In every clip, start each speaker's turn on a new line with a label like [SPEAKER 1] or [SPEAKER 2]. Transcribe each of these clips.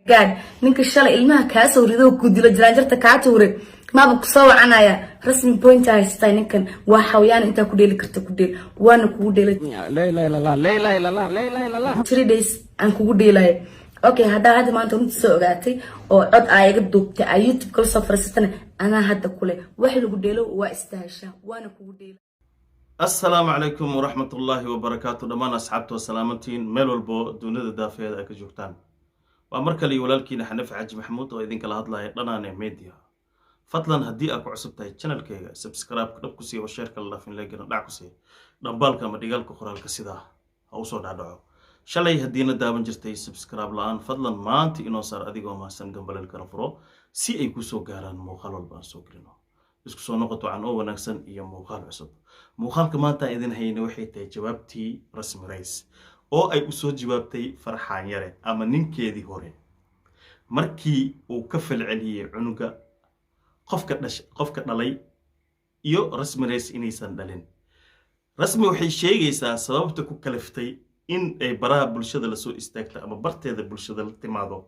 [SPEAKER 1] God, ninka shalay ilmaha kaa soo rido, ku dilo, jiraanjarta kaa tuuray, maaba kusoo wacanaya. Rasmi, point haystaa. Ninkan waa xawayaan, intaa ku dheeli karta ku dheel, waana kugu dheelay.
[SPEAKER 2] لا اله الا الله، لا اله الا الله، لا اله الا الله.
[SPEAKER 1] 3 days aan kugu dheelaya. Okay, haddaa hadda maanta runta soo ogaatay oo cod aa iga duubtay, aa YouTube kala soo fariisatana, anaa hadda kule wax lagu dheelo waa istahashaa, waana kugu dheela.
[SPEAKER 3] Assalaamu calaykum waraxmat ullaahi wabarakaatu. Dhammaan asxaabta waa salaamantiin, meel walbo dunida daafeeda ay ka joogtaan. Waa mar kale iyo walaalkiina Xanafi Xaaji Maxamuud oo idinkala hadlaya Dhanaane Media. Fadlan, haddii aad ku cusub tahay channelkayga, subscribe dhab ku siiya oo share-ka la dhaafin, leegana dhac ku siiya, dhambaalka ama dhigaalka qoraalka sidaa ha usoo dhacdhaco. Shalay haddiina daawan jirtay subscribe la-aan, fadlan maanta inoo saar adigoo mahadsan, gambaleelkana furo si ay kusoo gaaraan muuqaal walba aan soo gelino. Isku soo noqoto wacan oo wanaagsan iyo muuqaal cusub. Muuqaalka maanta aan idin hayna waxay tahay jawaabtii Rasmi Rays oo ay usoo jawaabtay Farxaan Yare ama ninkeedii hore, markii uu ka falceliyey cunuga qofka dhash, qofka dhalay iyo Rasmi Rays inaysan dhalin. Rasmi waxay sheegaysaa sababta ku kaliftay in ay baraha bulshada lasoo istaagto ama barteeda bulshada la timaado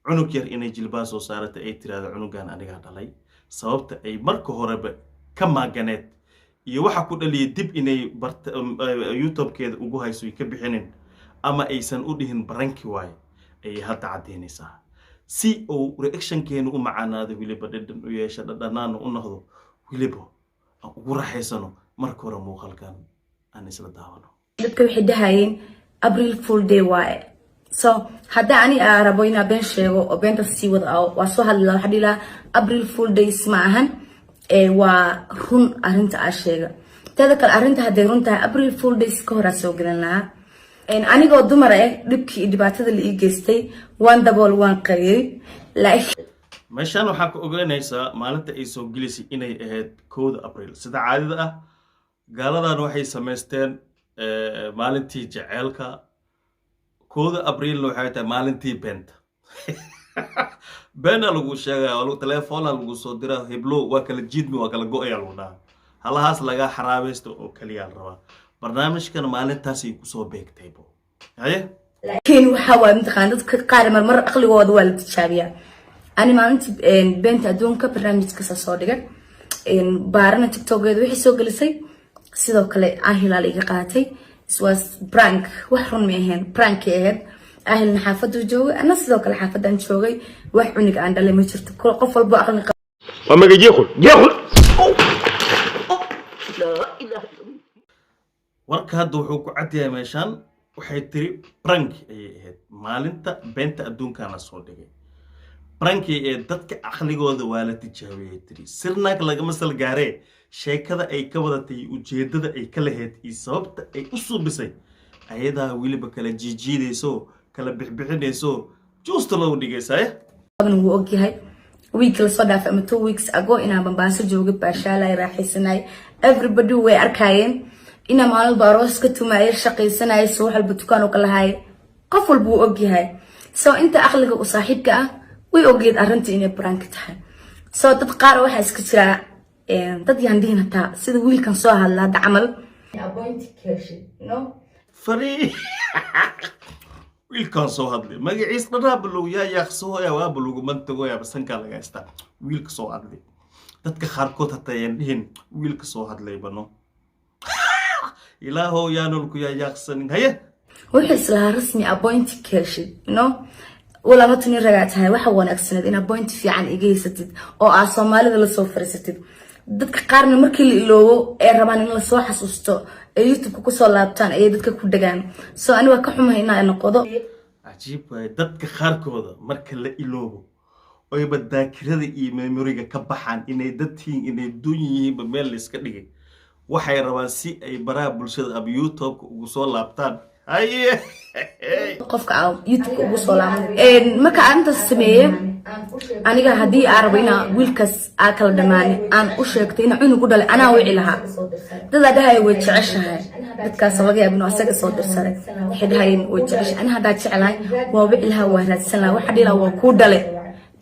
[SPEAKER 3] cunug yar inay jilbaha soo saarata, ay tiraahdo "Cunugan anigaa dhalay", sababta ay marka horeba ka maaganeed iyo waxa ku dhaliyay dib inay barta YouTube-keeda ugu hayso ay ka bixinin ama aysan u dhihin prank-i waaye, ayay hadda caddaynaysaa. Si uu reactionkeenu u macaanaado, weliba dhadhan u yeesha, dhadhanaana u noqdo, weliba aan ugu raaxaysano, marka hore muuqaalkan aan isla daawano.
[SPEAKER 1] Dadka waxay dhahayeen April Fool Day waaye. So hadda ani aa rabo inaa been sheego oo beenta sii wada, waa soo hadli lahaa, waxaa dhihi lahaa April Fool Days ma ahan ee waa run arrinta aa sheega. Teeda kale, arrinta hadday run tahay, April Fool Days ka hor aa soo galan lahaa. Anigoo dumar ah, dhibkii iyo dhibaatada la ii geystay waan dabool, waan qariyey, laakiin
[SPEAKER 3] Meeshaan waxaa ka ogaanaysaa maalinta ay soo gelisay inay ahayd 1da Abriil. Sida caadada ah, gaaladan waxay samaysteen maalintii jeceelka 1da Abriilna waxay tahay maalintii beenta. Beena lagu sheegaya, telefoona lagu soo dira, "Heblo, waa kala jiidmi, waa kala go-aya," lagu dhaha. Halahaas laga xaraabaysto oo kaliyaa la rabaa. Barnaamijkan maalintaasay kusoo beegtaybo haye.
[SPEAKER 1] Laakiin waxaa waay, mataqaana, dadka qaar marmar aqligooda waa la tijaabiyaa. Ani maalintii beenta adduunka barnaamijkasa soo dhigay, baarana TikTokeeda waxay soo gelisay sidoo kale Ahilaal iga qaatay. It was prank, wax run ma ahayn, prankay ahayd. Ahilna xaafaduu joogay, ana sidoo kale xaafadan joogay. Wax cunig aan dhalay ma jirto. Qof walbo aqli
[SPEAKER 4] waa maga jeekul jeekul.
[SPEAKER 5] لا إله إلا الله.
[SPEAKER 3] Warka hadda wuxuu ku cadyahay meeshaan waxay tiri prank ayay ahayd, maalinta beenta adduunkaana soo dhigay prank-i ee dadka aqligooda waa la tijaabiyay tiri. Sirnaag lagama salgaaree, sheekada ay ka wadatay, ujeeddada ay ka lahayd iyo sababta ay u suubisay ayadaa weliba kala jiijiidayso, kala bixbixinayso, juusta loogu dhigaysaye.
[SPEAKER 1] Qaban wuu ogyahay week lasoo dhaafay ama 2 weeks ago inaan Bambaaso joogay, baashaalay, raaxaysanay. Everybody way arkaayeen inaan maalin walba aroos ka tumaayay, shaqaysanayay, soo wax walba dukaan oo kala haayay. Qof walba wuu ogyahay. So inta aqliga u saaxiibka ah way ogeed arrinta inay prank tahay. So dad qaar waxaa iska jiraa, dad yaan dhihin hataa, sida wiilkan soo hadla hadda camal. No.
[SPEAKER 3] Farii wiilkaan soo hadlay magaciis dhanaa balow yaa yaaqsooya, waa balogu mantagoya, basankaa laga haystaa. Wiilka soo hadlay, dadka qaarkood hataa yaan dhihin wiilka soo hadlay bano, Ilaahow yaanul ku yaa yaaqsanin haye.
[SPEAKER 1] Wuxuu islahaa Rasmi appoint ka heshid. No, walaal, horta nin ragaa tahay. Waxa wanaagsaneed inaad point fiican iga haysatid oo aad Soomaalida lasoo fariisatid. Dadka qaarna markii la iloobo ee rabaan in lasoo xasuusto ee YouTube-ka kusoo laabtaan ayay dadka ku dhagaan. So ani waa ka xumahay inaa noqdo.
[SPEAKER 3] Cajiib waaye. Dadka qaarkooda marka la iloobo oyba daakirada iyo memory-ga ka baxaan, inay dad tihiin, inay duun yihiinba meel layska dhigay, waxay rabaan si ay baraha bulshada ama YouTube-ka ugu soo laabtaan haye.
[SPEAKER 1] Qofka aan YouTube-ka ugu soo laaban marka arrintaas sameeye, aniga haddii aa rabo inaa wiilkaas aa kala dhamaani aan u sheegto inaa cunug u dhalay, anaa wici lahaa. Dadaa dhahaya way jeceshahay, dadkaas laga yaaba inuu asaga soo dirsaday. Waxay dhahayeen way jeceshahay. Ani haddaa jeclahay waa wici lahaa, waa raadsan lahaa, waxa dhihi lahaa waa kuu dhale.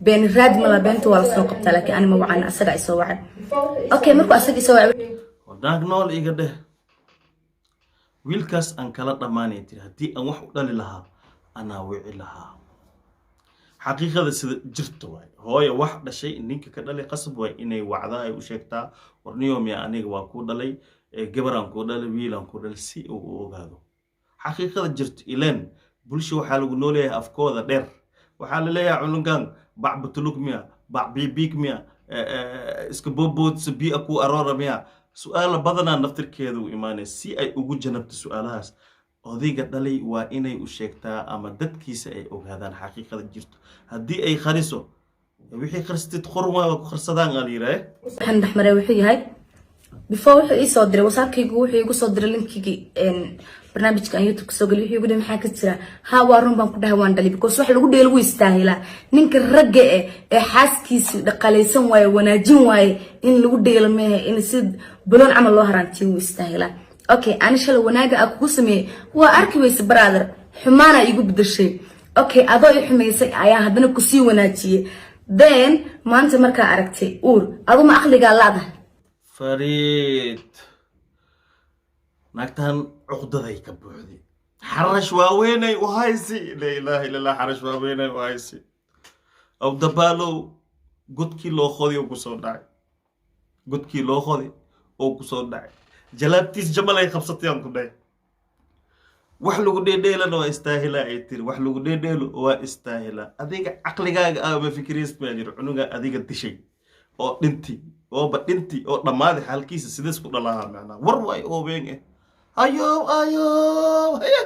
[SPEAKER 1] Been raad mala, beenta waa lasoo qabtaa, laakiin ani ma wacan, asaga isoo wacay. Okay, markuu asaga isoo wacay,
[SPEAKER 3] Wadaag nool iga dheh, wiilkaas aan kala dhammaanay tiri, haddii aan wax u dhali lahaa anaa wici lahaa. Xaqiiqada sida jirta waay. Hooyo wax dhashay ninka ka dhalay qasab waay inay wacdaa, ay u sheegtaa: "Warniyomiya, aniga waa kuu dhalay, gabaraan kuu dhalay, wiilaan kuu dhalay," si uu u ogaado xaqiiqada jirto. Ileen bulsha waxaa lagu noolyahay afkooda dheer. Waxaa la leeyahay cunugan bac butulug miya, bac biibiig miya, iska boodboodsa biia ku aroora miya? Su-aala badanaa naftirkeeda u imaanaya. Si ay ugu janabto su-aalahaas, odayga dhalay waa inay u sheegtaa ama dadkiisa ay ogaadaan xaqiiqada jirto. Haddii ay khariso, wixii kharstid qor waa ku kharsadaan aa la yidhaah.
[SPEAKER 1] Waxaan dhexmaray wuxuu yahay, before wuxuu ii soo diray WhatsAppkaygu, wuxuu igu soo diray linkigii barnaamijka aan YouTube kasoo geliy. Wuxuu igu dhahay, "Maxaa ka jira?" "Ha, waa run," baan ku dhahay, "waan dhalay," because wax lagu dheelo wuu istaahilaa. Ninka ragga eh ee xaaskiisi dhaqalaysan waaye, wanaajin waaye, in lagu dheelo mehe, in si baloon camal loo haraantiyo wuu istaahilaa. Okay, ani shalay wanaaga aa kugu sameeyey waa arki weyse, brother, xumaana igu bedashay. Okay, adoo i xumaysay ayaa haddana kusii wanaajiyey. Then maanta markaa aragtay uur, aduma aqligaa laadahay?
[SPEAKER 3] Fariid, naagtan cuqdaday ka buuxday, xarash waaweynay u haysi. Laa ilaaha illa Allah, xarash waaweynay u haysi. Aw dabaalow, godkii loo qoday oo kusoo dhacay, godkii loo qoday oo kusoo dhacay. Jalaabtiis jamalay qabsatay aan ku dhahay. Wax lagu dheedheelana waa istaahilaa, ay tiri. Wax lagu dheedheelo waa istaahilaa. Adiga caqligaaga ama fikriis baa jiro? Cunuga adiga dishay oo dhinti ooba dhinti oo dhammaaday xaalkiisa, sidees ku dhalahaa macnaa? War waay oo weyn eh. Ayo ayo haye.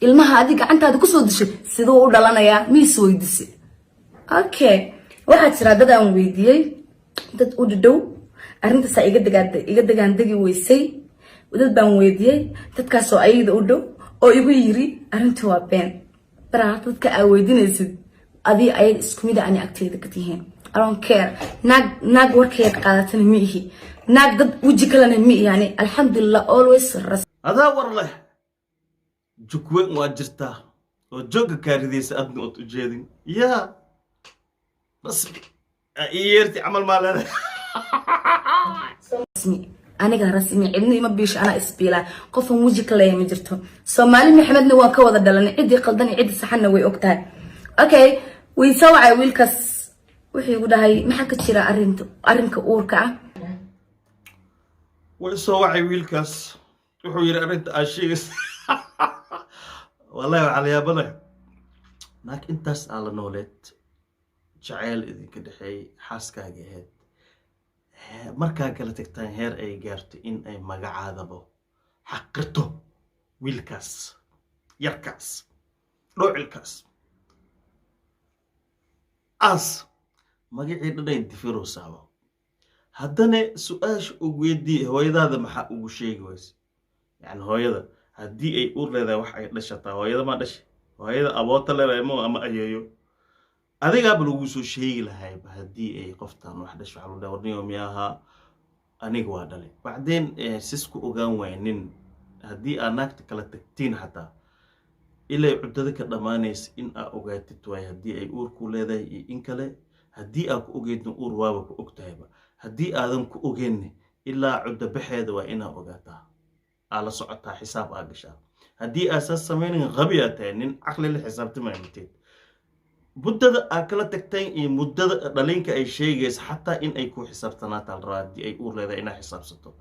[SPEAKER 1] Ilmaha adig gacantaada kusoo dishay siduu u dhalanayaa? Miis weydiise? Okay, waxaa jira dad aan weydiiyey, dad u dhidhow arrintaasaa iga degaan, iga degaandegi weysay. Dad baan weydiiyey, dadkaasoo ayada u dhow, oo igu yiri arrinta waa been. Baraa dadka aa weydiinaysid adii ayaga isku mid ani agteeda ka tihiin. I don't care. Naag naag warkeeda qaadatana ma ihi, naag dad weji kalena ma ihi. Yani alxamdulilah, always
[SPEAKER 3] Adaa war leh, jugweyn waa jirtaa oo joogga kaaridaysa, adna ood ujeedin yaa rasmi ii yeerti camal maa leedahay.
[SPEAKER 1] Rasmi, aniga rasmi, cidna ima biisho, anaa isbiilaa. Qofan weji ka leeya ma jirto. Soomaali Maxamedna waan ka wada dhalanay, ciddii qaldan iyo ciddii saxanna way og tahay. Okay, way soo wacay wiilkaas, wuxuu igu dhahay, "Maxaa ka jira arrinta, arrinka uurka ah?"
[SPEAKER 3] Way soo wacay wiilkaas, wuxuu yidhi arrinta aad sheegaysa wallahi waxaa la yaabanayo. Naag intaas aa la nooleed, jaceyl idinka dhexeeyey, xaaskaaga ahayd, markaa kala tagtaan heer ay gaarto in ay magacaadabo xaqirto, wiilkaas yarkaas dhoocilkaas aas magacii dhanay difirowsaaba. Haddana su-aasha ugu weydii, hooyadaada maxaa ugu sheegi wayse? Yani hooyada haddii ay uur leedahay, wax ay dhashataa, hooyada maa dhashay, hooyada aboota leedahay mo ama ayeeyo, adigaaba lagu soo sheegi lahayba. Haddii ay qoftan wax dhasho, waxaa lagu dhahay, "Warniyo miyaha, aniga waa dhalay." Bacdeen sisku ogaan waay nin haddii aad naagta kala tagtiin, xataa ilay cuddada ka dhammaanaysa in aa ogaatid waay haddii ay uur ku leedahay iyo in kale. Haddii aa ku ogeydna, uur waaba ku og tahayba. Haddii aadan ku ogeynne, ilaa cuddo baxeeda waa inaa ogaataa, aa la socotaa, xisaab aa gashaa. Haddii aa saas samaynin, qabi aa tahay, nin caqli la xisaabtamaya mateed. Muddada aa kala tagteen iyo muddada dhalinka ay sheegaysa, xataa in ay ku xisaabtanaataa la rabaa. Haddii ay uur leedahay, inaa xisaabsato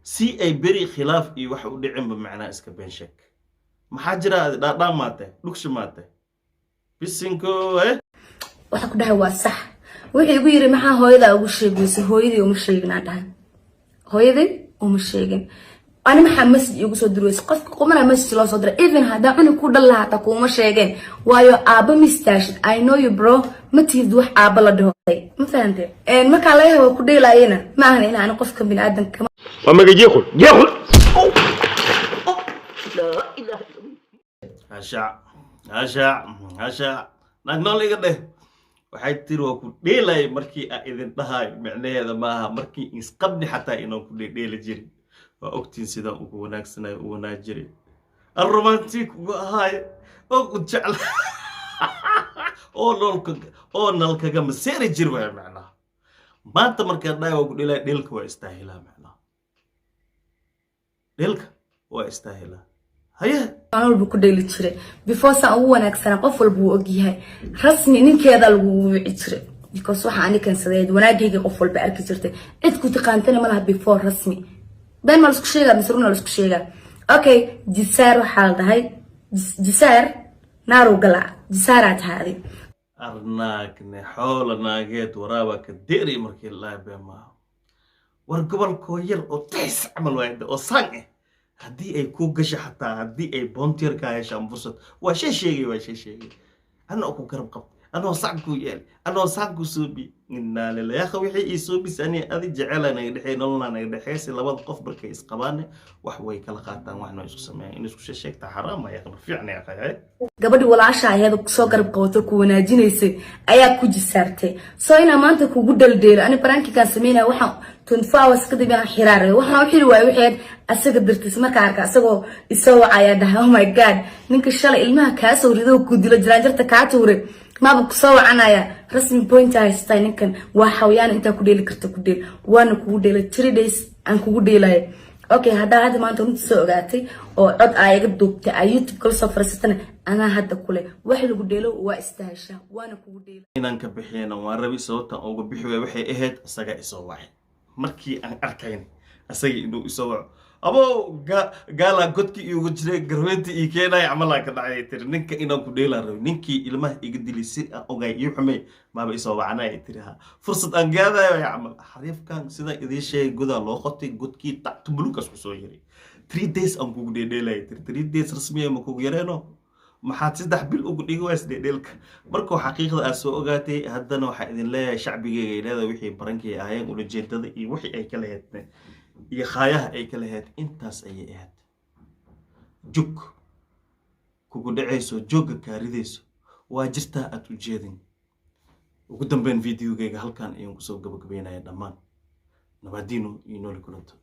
[SPEAKER 3] si ay beri khilaaf iyo wax u dhicinba. Macnaa iska been sheeg, maxaa jira? Dhaadhaan maate, dhugshi maate, bisinko eh.
[SPEAKER 1] Waxaa ku dhahay waa sax. Wuxuu igu yiri, "Maxaa hooyadaa ugu sheegi weyse?" "Hooyadii uma sheegin," aan dhahay, "hooyadii uma sheegin ani." "Maxaa message iigu soo diri weyse?" Qofka qumana message loo soo diray, even haddaa cunug ku dhal lahaa, hataa kuuma sheegeen, waayo aabba mistaashid. I know you, bro, ma tihid wax aabba la dhaho, ma fahante? Markaa laga habo ku dheelaayana ma ahan in aan qofka biniaadanka
[SPEAKER 4] Waa maga jeexul jeexul.
[SPEAKER 3] Hashac hashac hashac, naag nool iga dheh. Waxay tiri waa ku dheelay. Markii aa idin dhahayo, micnaheeda maaha markii isqabni xataa inaan ku dheedheeli jirin. Waa ogtiin sidaan ugu wanaagsanayo, u wanaag jiray, aan romantic ugu ahaay oo ku jecla oo noolka oo nalkaga maseeri jir waaya. Macnaha maanta markaan dhahay waa ku dheelay, dheelka waa istaahilaa. Macnaha dheelka waa istaahilaa. Haye.
[SPEAKER 1] Maalin walba ku dheeli jiray. Before saan ugu wanaagsanaa qof walba wuu ogyahay. Rasmi ninkeeda lagugu wici jiray because waxa ani keensaday wanaagayga qof walba arki jirtay. Cid ku taqaantana ma laha before Rasmi. Been ma laisku sheegaa mise runa laisku sheegaa? Okay, jisaar waxaa la dhahay, jisaar naarow galaa, jisaaraa tahay adi.
[SPEAKER 3] Arnaagne xoola naageed waraabaa ka deeri markii la been maaha. War gobolkoo yar oo tays camal waayda oo saan ah, haddii ay kuu gasho, xataa haddii ay boontier kaa heshaan fursad, waa shay sheegay, waa shay sheegay. Anoo ku garab qabtay, anoo sac kuu yeelay, anoo sac kuu soobi, innaa lillahi yaakha. Wixii ii soobis ani adi jecela naga dhexeey, nololna naga dhexeysay. Labada qof markay isqabaane wax way kala qaataan, waxna isku sameeyaan. In isku sheegtaa xaraam ah yaakha, fiicna yaakha.
[SPEAKER 1] Gabadhii walaasha aheed soo garab qabato ku wanaajinaysay ayaa ku jisaartay. Soo inaa maanta kugu daldheelo, ani prankigaan sameynaya waxaan 24 hours kadib inaan xiraaray, waxaan u xiri waayay waxay ahayd asaga dartiis. Markaa arka asagoo isoo wacayaa, dhahay, "Oh my God, ninka shalay ilmaha kaa soo rido, ku dilo, jiraanjarta kaa tuuray, maaba kusoo wacanaya." Rasmi point haystaa. Ninkan waa xawayaan, intaa ku dheeli karta ku dheel, waana kugu dheelay 3 days aan kugu dheelaya. Okay, haddaa hadda maanta runta soo ogaatay oo cod aa iga duubtay, aa YouTube kala soo fariisatana, anaa hadda kule wax lagu dheelo waa istaashaa, waana kugu dheela.
[SPEAKER 3] Inaan ka bixiyana waan rabi. Sababtaan uga bixi waay waxay ahayd isaga isoo wacay. Markii aan arkayn isaga inuu isoo waco, abow gaalaa godkii iigu jiray, garweynta ii keenaya camalaa ka dhacay. Tiri ninka inaan ku dheelaan rabay, ninkii ilmaha iga dilay si aan ogaay ii xumay maaba isoo wacanaya. Tiri ha fursad aan gaadayo ay camal. Xariifkan sidaan idiin sheegay, godaa loo qotay, godkii tactu bulukaas kusoo yiray. 3 days aan kugu dheedheelaya, tiri. 3 days rasmiya ma kugu yareeno? Maxaad 3 bil ugu dhigi ways dheedheelka? Markuu xaqiiqda aad soo ogaatay, haddana waxaa idin leeyahay shacbigeyga ay leedahay wixii prankkii ahaayeen, ulajeedada iyo wixii ay ka lahayd iyo khaayaha ay ka lahayd intaas ayay ahayd. Jug kugu dhacayso, joogga kaaridayso, waa jirtaa aad u jeedin. Ugu dambeyn videogeyga halkan ayaan kusoo gabagabeynaya. Dhammaan nabaadiino iyo nooli kulanto.